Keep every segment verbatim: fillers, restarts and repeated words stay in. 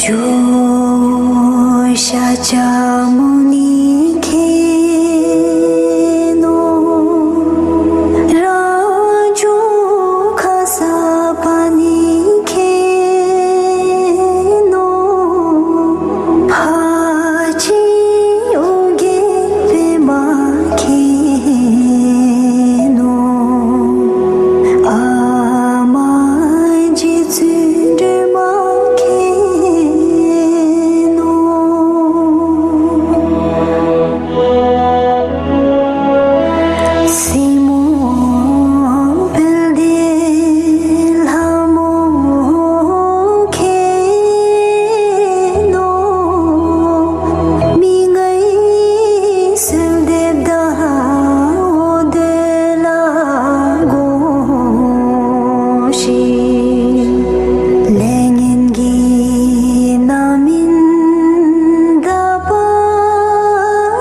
ཇོ་བོ་ཤཱཀྱ་མུ་ནི་མཁྱེན་ནོ། རང་བྱུང་ཁ་སརྤ་ནི་མཁྱེན་ནོ། ཕར་ཕྱིན་ཨོ་རྒྱན་པདྨ་མཁྱེན་ནོ། ཨ་མ་རྗེ་བཙུན་སྒྲོལ་མ་མཁྱེན་ནོ། སྲིང་མོ་དཔལ་ལྡན་ལྷ་མོ་མཁྱེན་ནོ། མི་མངོན་གསོལ་འདེབས་དང་འོ་དོད་ལ་དགོངས་ཤིག། ལས་ངན་གྱི་རྣམ་སྨིན་དག་པར་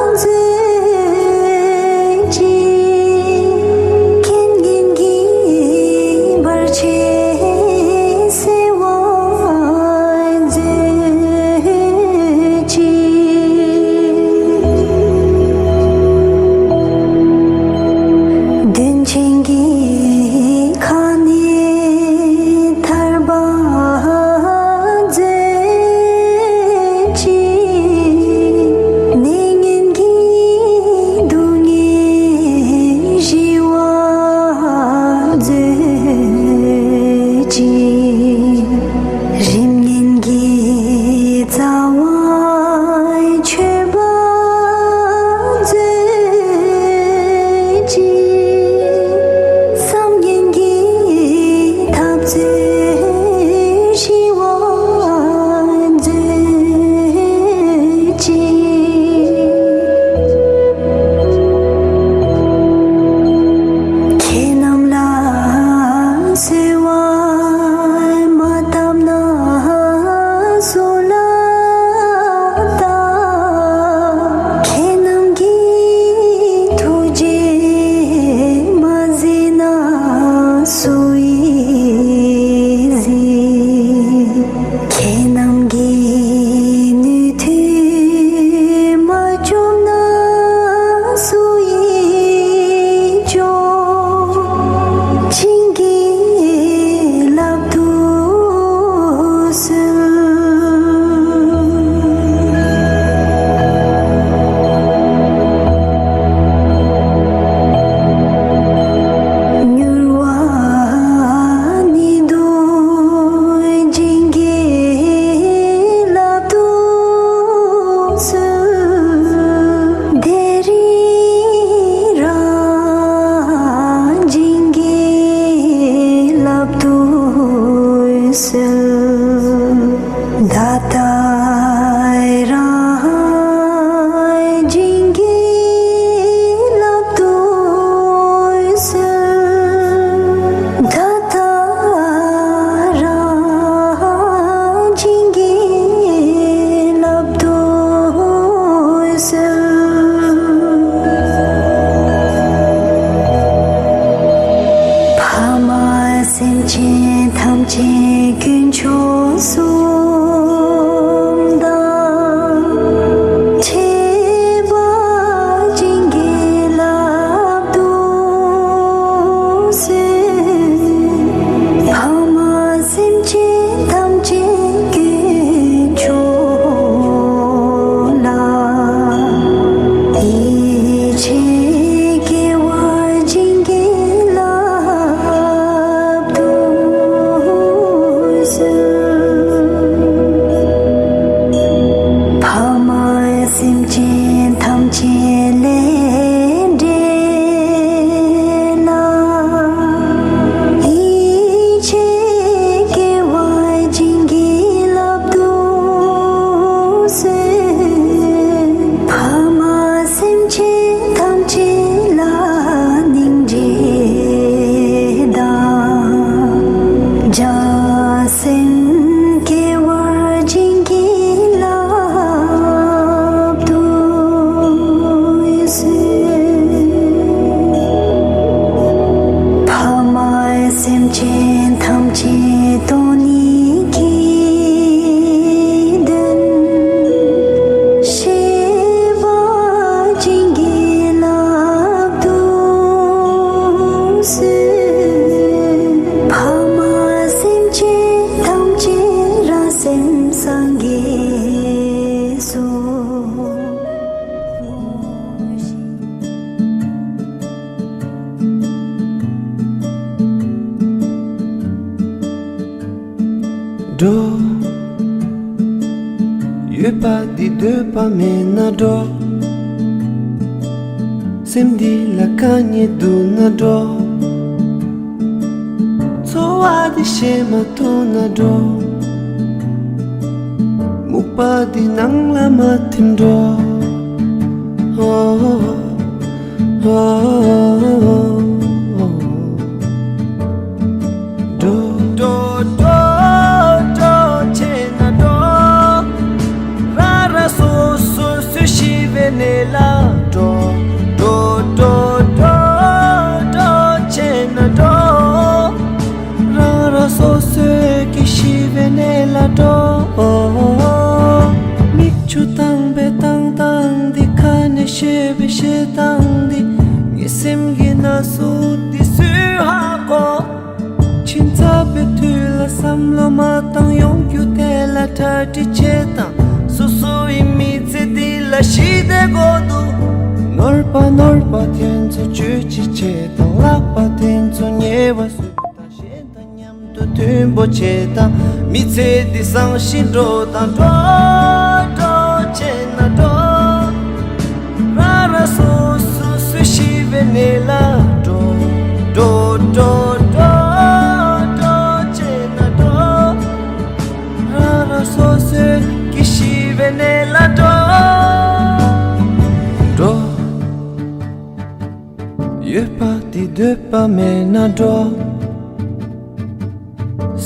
མཛོད་ཅིག། རྐྱེན་ངན་གྱི་བར་ཆད་སེལ་བར་མཛོད་ཅིག། གདོན་ཆེན་གྱི་ཁ་ནས་ཐར་པ་མཛོད་ཅིག། ནད་ངན་གྱི་སྡུག་བསྔལ་ཞི་བར་མཛོད་ཅིག། རིམས་ངན་གྱི་རྩ་བ་ཆོད་པར་མཛོད་ཅིག། བསམ་ངན་གྱི་འཐབ་རྩོད་ཞི་བར་མཛོད་ཅིག། ཁྱེད་རྣམས་ལ་གསོལ་བ་མ་བཏབ་ན་སུ་ལ་བཏབ། ཁྱེད་རྣམས་ཀྱི་ཐུགས་རྗེ་མ་གཟིགས་ན་སུ་ཡིས་གཟིགས། ཁྱེད་རྣམས་ཀྱི་ནུས་མཐུ་མ་བཅོམ་ན་སུ་ཡིས་བཅོམ། བྱིན་གྱིས་བརླབ་ཏུ་གསོལ། མྱུར་བ་ནད་གདོན་བྱིན་གྱིས་བརླབ་ཏུ་གསོལ། བདེ་རིགས་རང་བྱིན་གྱིས་བརླབ་ཏུ་གསོལ། ད་ལྟ་རང་བྱིན་གྱིས་བརླབ་ཏུ་གསོལ། ད་ལྟ་རང་བྱིན་གྱིས་བརླབ་ཏུ་གསོལ། ཕ་མ་སེམས་ཅན་ཐམས་ཅད་དཀོན་མཆོག་གསུམ་དང་ཕྱད་པ་བྱིན་གྱིས་བརླབ་ཏུ་གསོལ། ཕ་མ་སེམས་ཅན་ཐམས་ཅད་དཀོན་མཆོག་ལ་ཡིད་ཆེས་དགེ་བ་བྱིན་གྱིས་བརླབ་ཏུ་གསོལ། འགྲོ། ཡོད་པ་འདི་འདོད་པ་མེད་ན་འགྲོ། སེམས་འདི་ལ་དཀའ་ངལ་འདུག་ན་འགྲོ། འཚོ་བ་འདི་ཤེས་མ་ཐུབ་ན་འགྲོ། སྨུག་པ་འདི་ནང་ལ་མ་ཐིམ་འགྲོ། འགྲོ། འགྲོ། འགྲོ། འགྲོ། བྱས་ན་འགྲོ། རང་རང་སོ་སོ་སུ་ཤི་བའི་གནས་ལ་འགྲོ། འགྲོ། འགྲོ། འགྲོ། འགྲོ། བྱས་ན་འགྲོ། རང་རང་སོ་སོའི་སྐྱེ་ཤི་བའི་གནས་ལ་འགྲོ། མིག་ཆུ་བཏང་བའི་བཏང་སྟངས་འདི། ཁ་ནས་བཤད་པའི་བཤད་སྟངས་འདི། ངའི་སེམས་ཀྱི་ན་ཟུག་འདི་སུས་ཧ་གོ། ཁྱིམ་ཚབ་པའི་དུས་ལ་བསམ་བློ་མ་བཏང་། ཡོང་རྒྱུ་དེ་ལ་གྲ་སྒྲིག་བྱེད་དང་། སོ་སོ་ཡི་མི་ཚེ་འདི་ལ་ཞི་བདེ་དགོས་འདུག་ནོར་བ་ནོར་བ་དེ་ཚོ་བཅོས་ཅི་བྱེད་དང་། ལག་པ་དེ་ཚོ་ཉེ་བ་བཟོས་དང་། གཞན་དང་མཉམ་དུ་མཐུན་པོ་བྱེད་དང་། མི་ཚེ་འདི་བཟང་ཞིང་འགྲོ་དང་། འགྲོ། འགྲོ། བྱས་ན་འགྲོ། རང་རང་སོ་སོ་སུ་ཤི་བའི་གནས་ལ་འགྲོ། འགྲོ། འགྲོ། འགྲོ། འགྲོ། བྱས་ན་འགྲོ། རང་རང་སོ་སོའི་སྐྱེ་ཤི་བའི་གནས་ལ་འགྲོ། འགྲོ། ཡོད་པ་འདི་འདོད་པ་མེད་ན་འགྲོ།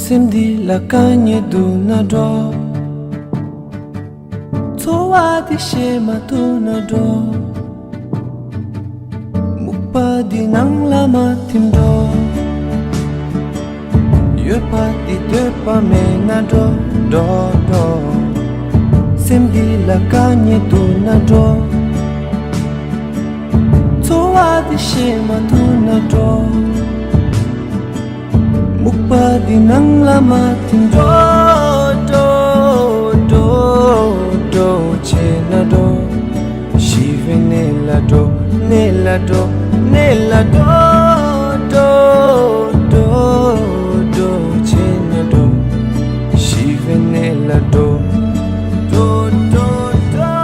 སེམས་འདི་ལ་དཀའ་ངལ་འདུག་ན་འགྲོ། འཚོ་བ་འདི་ཤེས་མ་ཐུབ་ན་འགྲོ། སྨུག་པ་འདི་ནང་ལ་མ་ཐིམ་འགྲོ། ཡོད་པ་འདི་འདོད་པ་མེད་ན་འགྲོ། འགྲོ། འགྲོ། སེམས་འདི་ལ་དཀའ་ངལ་འདུག་ན་འགྲོ། འཚོ་བ་འདི་ཤེས་མ་ཐུབ་ན་འགྲོ། སྨུག་པ་འདི་ནང་ལ་མ་ཐིམ་འགྲོ། འགྲོ། འགྲོ། འགྲོ། བྱས་ན་འགྲོ། ཤི་བའི་གནས་ལ་འགྲོ། གནས་ལ་འགྲོ། གནས་ལ་འགྲོ། འགྲོ། འགྲོ། འགྲོ། བྱས་ན་འགྲོ། ཤི་བའི་གནས་ལ་འགྲོ། འགྲོ། འགྲོ། འགྲོ།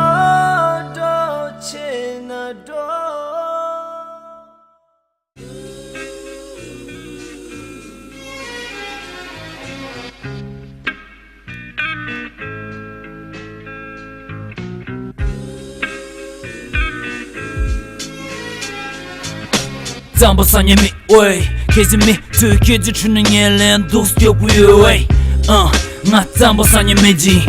འགྲོ། བྱས་ན་འགྲོ། རྩམ་པ་ཟ་མཁན་མི་ཨོའི། ཁྱེད་ཚོ་མི་ཚོས་ཁྱེད་ཚོའི་ཁྲོད་ནས་ངའི་ལན་འདུག་སེ་རྒྱག་གི་ཡོད་ཨོའི། ཨ། ང་རྩམ་པ་ཟ་མཁན་མི་ཅིག་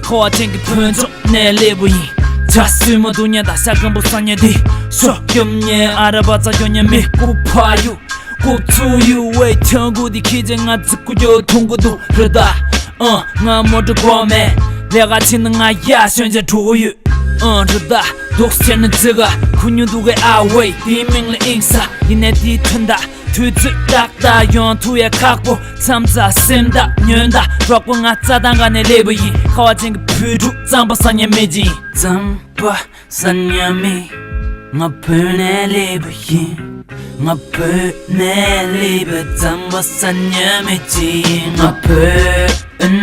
ཁ་བ་ཅན་གྱི་ཕུན་ཚོགས་ནས་སླེབས་པ་ཡིན། ཇ་སྲུབས་མ་འཐུང་མཁན་དང་ཤ་སྐམ་པོ་ཟ་མཁན་དེ། ཤོ་སྐྱོབ་མཁན་ཨ་ར་བ་ཙ་སྐྱོབ་མཁན་མི་ཀུ་ཕ་ཡུ། ཀུ་ཚུ་ཡུ་ཝེ་ཆང་ཀུ་དེ་ཁྱི་ཅན་ང་ཙི་ཀུ་ཅོ་འཐུང་གི་འདུག་རི་དྭགས། ཨ། ང་མོ་ཊ་གོ་མེད། ལས་ཀ་བྱེད་ན་ང་ཡ་ཤོན་ཆ་འགྲོ་གི་ཡོད། ཨ། རི་དྭགས་འདུག་སེ་བྱས་ན་ཙི་ག་ཁུ་ཉུ་འདུག་གི་ཨ་ཝེ། དེའི་མིང་ལ་ཨིང་ས། ཡིན་ནའི་དེའི་ཐུན་ད། དུས་ཚོད་ཏག་ཏག་ཡོང་ཐུབ་ཡ་ཁག་པོ། མཚམས་མཚམས་སེམས་ཐག་ཉོན་དང་རོགས་པ། ང་རྩྭ་ཐང་ག་ནས་སླེབས་པ་ཡིན། ཁ་བ་ཅན་གྱི་བོད་ཕྲུག་རྩམ་པ་ཟ་མཁན་མི་ཅིག་རྩམ་པ་ཟ་མཁན་མི། ང་བོད་ནས་སླེབས་པ་ཡིན། ང་བོད་ནས་སླེབས་པའི་རྩམ་པ་ཟ་མཁན་མི་ཅིག་ང་བོད་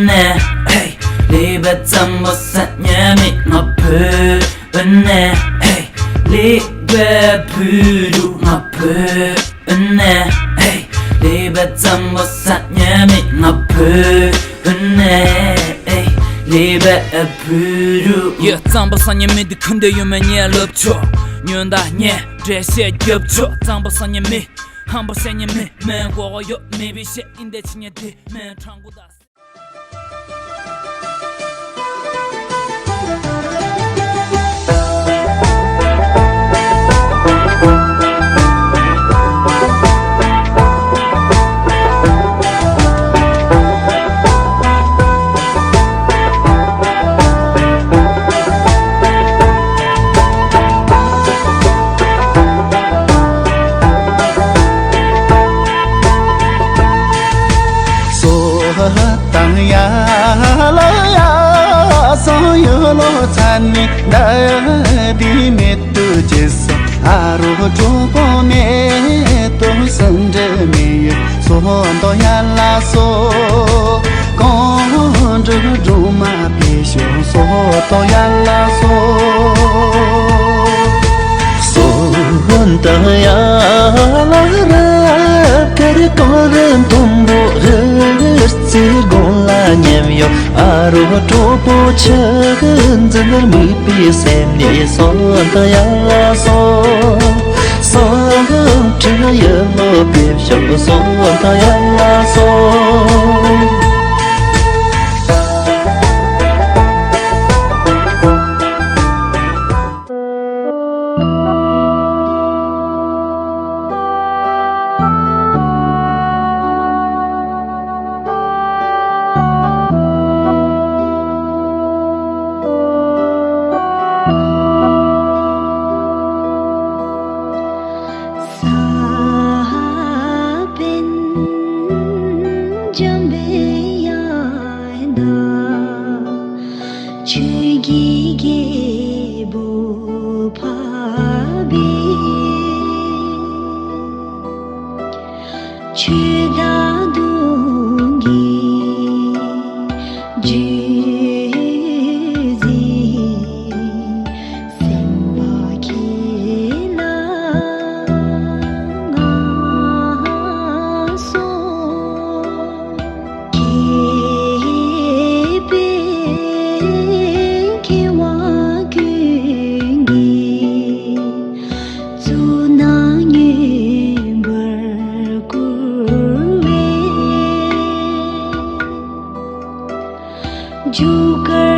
ནས་ཧེ་སླེབས་པའི་རྩམ་པ་ཟ་མཁན་མི། ང་བོད་ནས་ཧེ་སླེབས་པའི་བོད་ཕྲུག་ང་བོད་ནས་ཧེ་སླེབས་པའི་རྩམ་པ་ཟ་མཁན་མི། ང་བོད་ནས་ཧེ་སླེབས་པའི་བོད་ཕྲུག་ཡ། རྩམ་པ་ཟ་མཁན་མི་འདི་ཁ་འདོན་ཡོད་མེད་ངས་ལབ་ཆོག་ཉོན་དང་ངས་འགྲེལ་བཤད་རྒྱབ་ཆོག་རྩམ་པ་ཟ་མཁན་མི། ཧམ་པ་བཤད་མཁན་མི། མེད་མགོ་གོ་ཡོད་མེད་པའི་བཤད་ཨིན་དེ་ཕྱི་ཉལ་དེ་མེད་ཕྲང་གུ་དང་། སོ་དང་ཡ་ལ་ཡ་སོ་ཡོ་ལོ་ཚ་ནི་ད་དི་མེད་དུ་ཅེས་སོ་ཨ་རོ་ཅོ་པོ་མེད་དུ་སུན་འདྲེ་མེ་ཡོད་སོ་འདོ་ཡ་ལ་སོ་གོང་ ཉམས་ཡོད་ཨ་རོ་གྲོགས་པོ་ཆགས་འཛིན་ནར་མིག་པའི་སེམས་ནས་སོ་ད་ཡ་ལ་སོ། སང་ཁྲི་ཡ་ལོ་པེ་ཤོག་སོ་ད་ཡ་ལ་སོ། ཆོས་ཀྱི་རྒྱལ་པོ་འཕགས་པའི་ཆོས་བདག་གདོང་གི་རྒྱུད་འཛིན་སེམས་དཔའ་ཁྱེད་ལ་ང་སོགས། མཁས་པའི་མཁས་དབང་ཀུན་གྱི་གཙུག་ན་མངོན་པར་བཀུར་བའི་རྒྱུ་སྐར།